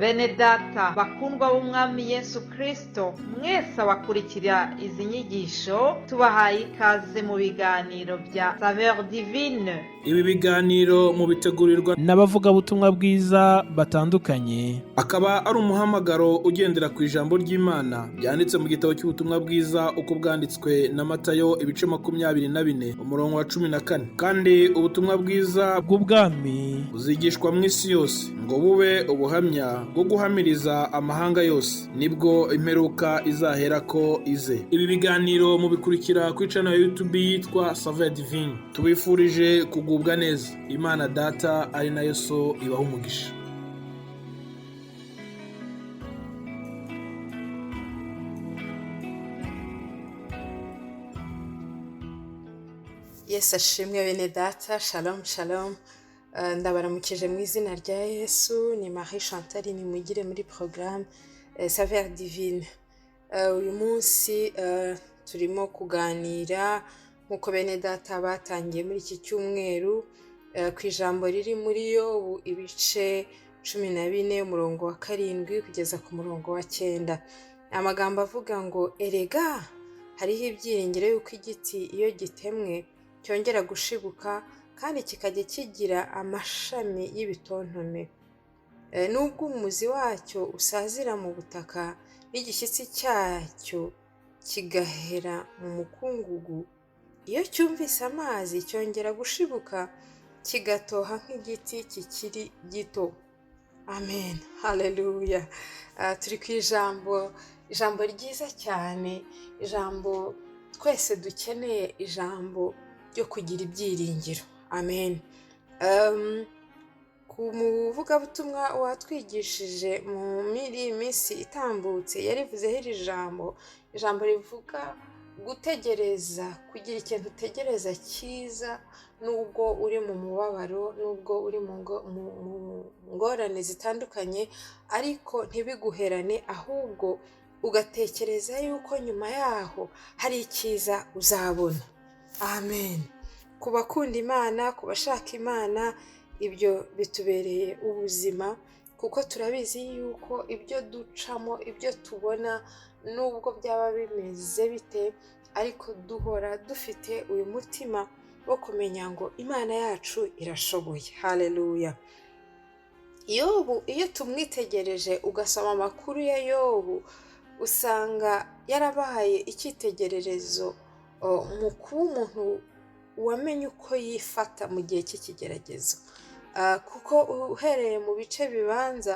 Bene data bakundwa b'Umwami Yesu Kristo, mwese abakurikira izi nyigisho, tubahaye ikaze mu biganiro bya Saveur Divine. Ibi biganiro mubitegurirwa n'abavugabutumwa bwiza batandukanye, akaba ari umuhamagaro ugendera ku ijambo ry'Imana ryanditse mu gitabo cy'ubutumwa bwiza uko bwanditswe na Matayo, ibice 24, umurongo wa 14. Kandi ubutumwa bwiza bw'ubwami buzigishwa mu isi yose ngo bube ubuhamya bwo guhamiriza amahanga yose, nibwo imperuka izaherako ize. Ibi biganiro mubikurikira kuri channel ya YouTube yitwa Saveur Divine. Tubifurije kugubwa neza. Imana Data ari nayo So ibaha umugisha. Yesu ashimwe bene data, shalom shalom. Ndabaramukije mu izina rya Yesu, ni Marie Chantal nimugire muri programme Saveur Divine. Uyu munsi turimo kuganira nk'uko bene data batangiye muri iki cyumweru ku ijambo riri muri Yobu ibice 14, umurongo wa 7 kugeza ku murongo wa 9. Amagambo avuga ngo: "Erega hariho ibyiringiro yuko igiti iyo gitemwe cyongera gushibuka, kandi kikajya kigira amashami y'ibitontome. Nubwo umuzi wacyo usazira mu butaka, n'igishyitsi cyacyo kigahera mu mukungugu, iyo cyumvise amazi cyongera gushibuka, kigatoha nk'igiti kikiri gito." Amen, haleluya. Turi ku ijambo, ijambo ryiza cyane, ijambo twese dukeneye, ijambo ryo kugira ibyiringiro. Amen. Ku muvugabutumwa watwigishije muri iyi minsi itambutse yarivuzeho iri jambo, ijambo rivuga gutegereza, kugira ikintu utegereza cyiza nubwo uri mu mubabaro, nubwo uri mu ngorane zitandukanye, ariko ntibiguherane, ahubwo ugatekereza yuko nyuma yaho hari icyiza uzabona. Amen. Ku bakunda Imana, ku bashaka Imana, ibyo bitubereye ubuzima, kuko turabizi yuko ibyo ducamo, ibyo tubona, nubwo byaba bimeze bite, ariko duhora dufite uyu mutima wo kumenya ngo Imana yacu irashoboye. Haleluya. Yobu iyo tumwitegereje, ugasoma amakuru ya Yobu, usanga yarabaye icyitegererezo mu kuba umuntu wamenye uko yifata mu gihe cy'ikigeragezo. Kuko uhereye mu bice bibanza,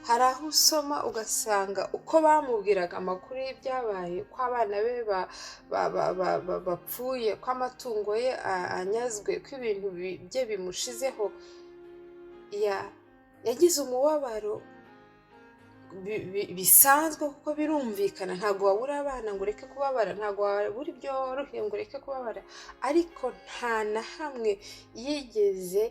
hari aho usoma ugasanga uko bamubwiraga amakuru y'ibyabaye, ko abana be bapfuye, ko amatungo ye anyazwe, ko ibintu bye bimushizeho, yagize umubabaro bisanzwe, kuko birumvikana, ntabwo wabura abana ngo ureke kubabara, ntabwo wabura ibyo waruhiye ngo ureke kubabara, ariko nta na hamwe yigeze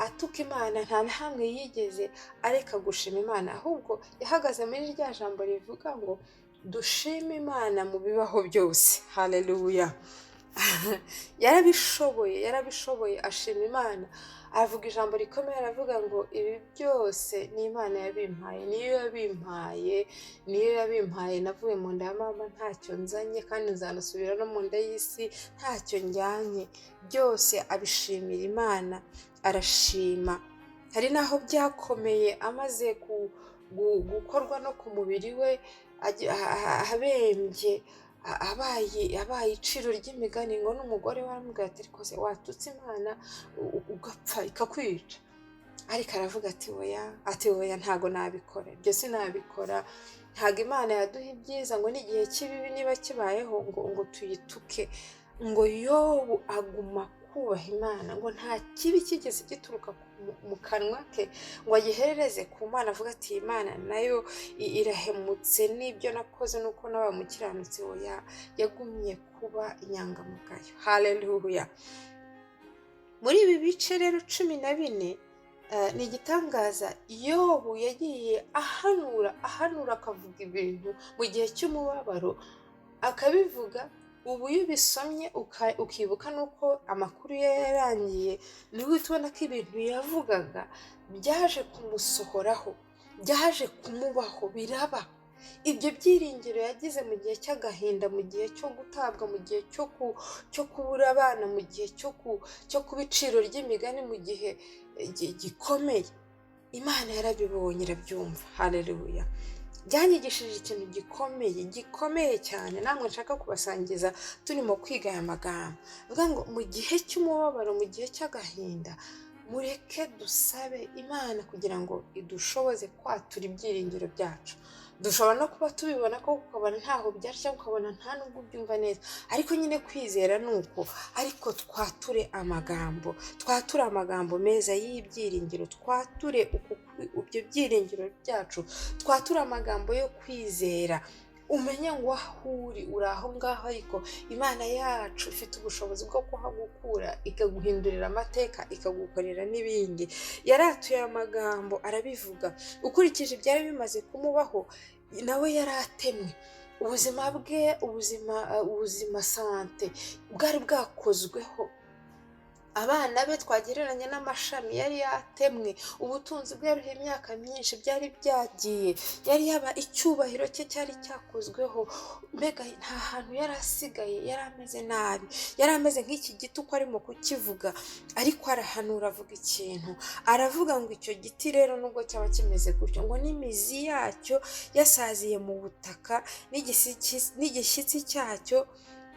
atuka Imana, nta na hamwe yigeze areka gushima Imana, ahubwo yahagaze muri rya jambo rivuga ngo dushime Imana mu bibaho byose. Haleluya. Yarabishoboye, yarabishoboye, ashima Imana, avuga ijambo rikomeye, aravuga ngo ibi byose ni Imana yabimpaye, niyo yabimpaye, niyo yabimpaye, navuye mu nda ya mama ntacyo nzanye, kandi nzanasubira no mu nda y'isi ntacyo njyanye. Byose abishimira Imana, arashima. Hari n'aho byakomeye, amaze gukorwa no ku mubiri we, abembye, abaye iciro ry'imigani, ngo n'umugore we aramubwira ati: "Ariko se watutse Imana ugapfa ikakwica?" Ariko aravuga ati: "Oya," ati: "Oya, ntago nabikora, ibyo sinabikora. Ntago Imana yaduha ibyiza ngo n'igihe cy'ibibi niba kibayeho ngo tuyituke." Ngo Yobu aguma kubaha Imana, ngo nta kibi kigeze gituruka mu kanwa ke ngo agiherereze ku Mana, avuga ati: "Imana nayo irahemutse, n'ibyo nakoze nuko nabaye umukiranutsi." Oya, yagumye kuba inyangamugayo. Haleluya. Muri ibi bice rero 14, ni igitangaza. Yobu yagiye ahanura, ahanura, akavuga ibintu mu gihe cy'umubabaro, akabivuga. Ubu iyo ubisomye ukibuka n'uko amakuru ye yarangiye, niho uhita ubona ko ibintu yavugaga byaje kumusohoraho. Byaje kumubaho, biraba. Ibyo byiringiro yagize mu gihe cy'agahinda, mu gihe cyo gutabwa, mu gihe cyo kubura abana, mu gihe cyo kuba iciro ry'imigani, mu gihe gikomeye, Imana yarabibonye, irabyumva. Haleluya! Byanyigishije ikintu gikomeye, gikomeye cyane, namwe nshaka kubasangiza turimo kwiga aya magambo. Bivuga ngo mu gihe cy'umubabaro, mu gihe cy'agahinda, mureke dusabe Imana kugira ngo idushoboze kwatura ibyiringiro byacu. Dushobora no kuba tubibona ko ukabona ntaho byari, cyangwa ukabona nta nubwo ubyumva neza, ariko nyine kwizera ni uko. Ariko twature amagambo, twature amagambo meza y'ibyiringiro, twature ibyo byiringiro byacu, twature amagambo yo kwizera. Umenye ngo aho uri, uri aho ngaho, ariko Imana yacu ifite ubushobozi bwo kuhagukura, ikaguhindurira amateka, ikagukorera n'ibindi. Yaratuye amagambo, arabivuga. Ukurikije ibyari bimaze kumubaho, nawe yari atemwe, ubuzima bwe, ubuzima santé bwari bwakozweho, abana be twagereranya n'amashami yari yatemwe, ubutunzi bwe yariho imyaka myinshi byari byagiye, yari yaba icyubahiro cye cyari cyakozweho. Mbega nta hantu yari asigaye, yari ameze nabi, yari ameze nk'iki giti uko arimo kukivuga. Ariko arahanura, avuga ikintu, aravuga ngo icyo giti rero nubwo cyaba kimeze gutyo, ngo n'imizi yacyo yasaziye mu butaka, n'igishyitsi cyacyo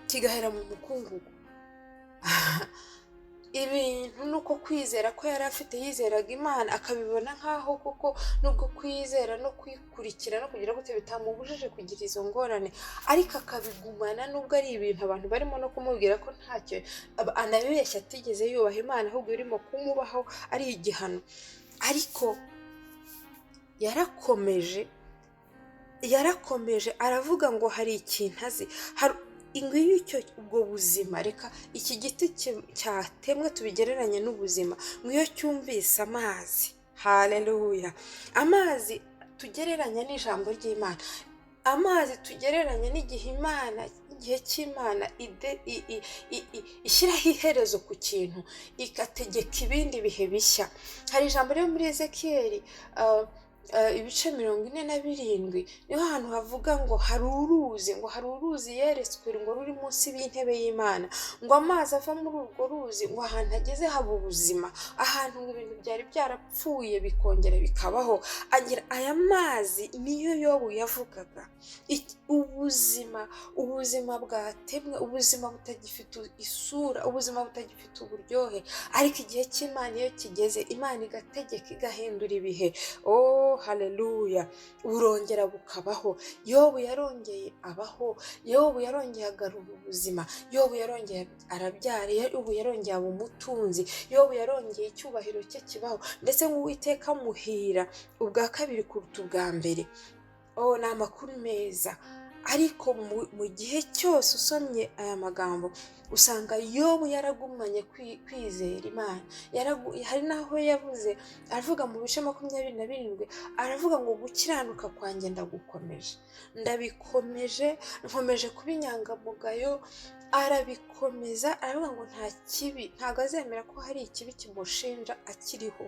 kigahera mu mukungugu. Ibintu nuko kwizera ko yari afite, yizeraga Imana, akabibona nk'aho koko nubwo kwizera no kwikurikira no kugira gute bitamubujije kugira izo ngorane, ariko akabigumana, nubwo ari ibintu abantu barimo no kumubwira ko ntacyo, anabibeshya, atigeze yubaha Imana, ahubwo birimo kumubaho ari igihano. Ariko yarakomeje, yarakomeje, aravuga ngo hari ikintu azi. Ngo icyo ubwo buzima, reka iki giti cyatemwe tubigereranye n'ubuzima, ngo iyo cyumvise amazi, haleluya, amazi tugereranya n'ijambo ry'Imana, amazi tugereranya n'igihe Imana, igihe cy'Imana ishyiraho iherezo ku kintu, igategeka ibindi bihe bishya. Hari ijambo ryo muri Ezekiyeli ibice 47, niho hantu havuga ngo hari uruzi, ngo hari uruzi yeretswe, ngo ruri munsi y'intebe y'Imana, ngo amazi ava muri urwo ruzi, ngo ahantu ageze haba ubuzima, ahantu ngo ibintu byari byarapfuye bikongera bikabaho. Agira aya mazi niyo Yobu yavugaga. Ubuzima, ubuzima bwatemwe, ubuzima butagifite isura, ubuzima butagifite uburyohe, ariko igihe cy'Imana iyo kigeze, Imana igategeka, igahindura ibihe, oh haleluya, burongera bukabaho. Yobu yarongeye abaho, Yobu yarongeye agarura ubuzima, Yobu yarongeye arabyara, Yobu yarongeye aba umutunzi, Yobu yarongeye icyubahiro cye kibaho, ndetse ngo Uwiteka amuhira ubwa kabiri kuruta ubwa mbere. Oh, ni amakuru meza. Ariko mu gihe cyose usomye aya magambo, usanga Yobu yaragumanye kwizera Imana. Hari n'aho yavuze, aravuga mu bice 27, aravuga ngo gukiranuka kwanjye ndagukomeje, ndabikomeje, nkomeje kuba inyangamugayo. Arabikomeza, aravuga ngo nta kibi, ntabwo azemera ko hari ikibi kimushinja akiriho.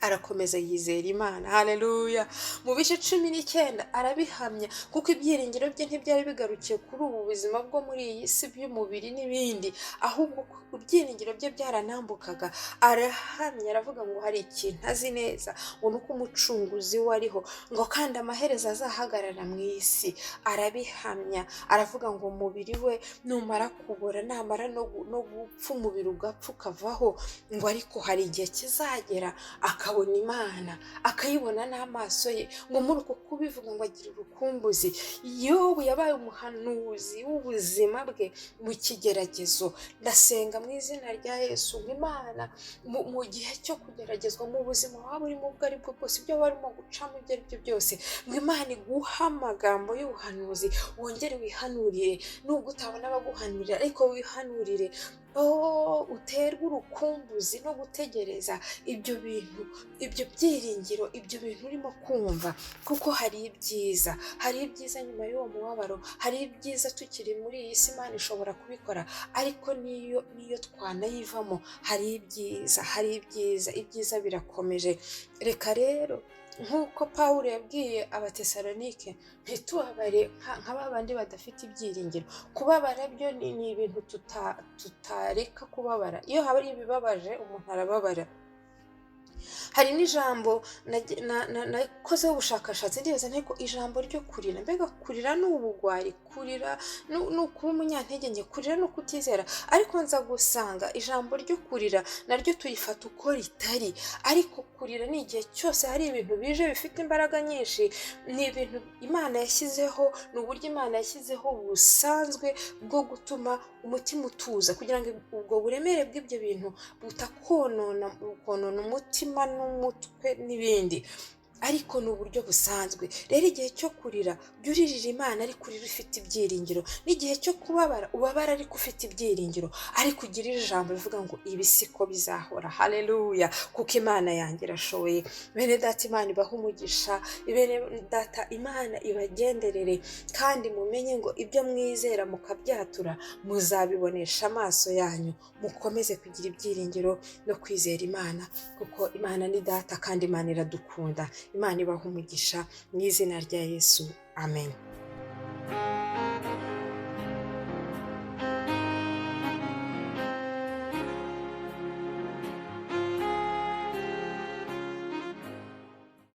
Arakomeza yizera Imana, haleluya. Mu bice 19 arabihamya, kuko ibyiringiro bye ntibyari bigarukiye kuri ubu buzima bwo muri iyi si by'umubiri n'ibindi, ahubwo ibyiringiro bye byaranambukaga. Arahamya, aravuga ngo hari ikintu azi neza, ngo ni uko Umucunguzi we ariho, ngo kandi amaherezo azahagarara mu isi. Arabihamya, aravuga ngo umubiri we numara kubora, namara no gupfa, umubiri ugapfa ukavaho, ngo ariko hari igihe kizagera akabona Imana, akayibona n'amaso ye. Ngo muri uko kubivuga ngo agira urukumbuzi. Yobu yabaye umuhanuzi w'ubuzima bwe mu kigeragezo. Ndasenga mu izina rya Yesu ngo Imana mu gihe cyo kugeragezwa, mu buzima waba urimo ubwo ari bwo bwose, ibyo warimo gucamo ibyo ari byo byose, ngo Imana iguhe amagambo y'ubuhanuzi, wongere wihanurire, nubwo utabona abaguhanurira, ariko wihanurire. Oh, uterwe urukumbuzi no gutegereza ibyo bintu, ibyo byiringiro, ibyo bintu urimo kumva, kuko hari ibyiza, hari ibyiza nyuma y'uwo mubabaro, hari ibyiza tukiri muri iyi si. Imana ishobora kubikora, ariko niyo twanayivamo hari ibyiza, hari ibyiza, ibyiza birakomeje. Reka rero Nk'uko Pawulo yabwiye Abatesalonike, ntitubabare nka ba bandi badafite ibyiringiro. Kubabara byo ni ibintu tutareka kubabara. Iyo hari ibibabaje umuntu arababara. Hari n'ijambo nakozeho ubushakashatsi, ndibaza nteko ijambo ryo kurira, mbega kurira ni ubugwari, kurira ni ukuba umunyantege nke, kurira ni ukutizera. Ariko nza gusanga ijambo ryo kurira naryo turifata uko ritari, ariko kurira ni igihe cyose hari ibintu bije bifite imbaraga nyinshi. Ni ibintu Imana yashyizeho, ni uburyo Imana yashyizeho busanzwe bwo gutuma umutima utuza, kugira ngo ubwo buremere bw'ibyo bintu butakonona, bukonona umutima n'umutwe n'ibindi, ariko ni uburyo busanzwe. Rero igihe cyo kurira, jya uririra Imana ariko urira ufite ibyiringiro, n'igihe cyo kubabara ubabara ariko ufite ibyiringiro, ariko ugire ijambo rivuga ngo ibi siko bizahora. Haleluya, kuko Imana yanjye irashoboye. Bene data, Imana ibahe umugisha. Bene data, Imana ibagenderere, kandi mumenye ngo ibyo mwizera mukabyatura muzabibonesha amaso yanyu. Mukomeze kugira ibyiringiro no kwizera Imana, kuko Imana ni data kandi Imana iradukunda. Imana ibahe umugisha mu izina rya Yesu, amen.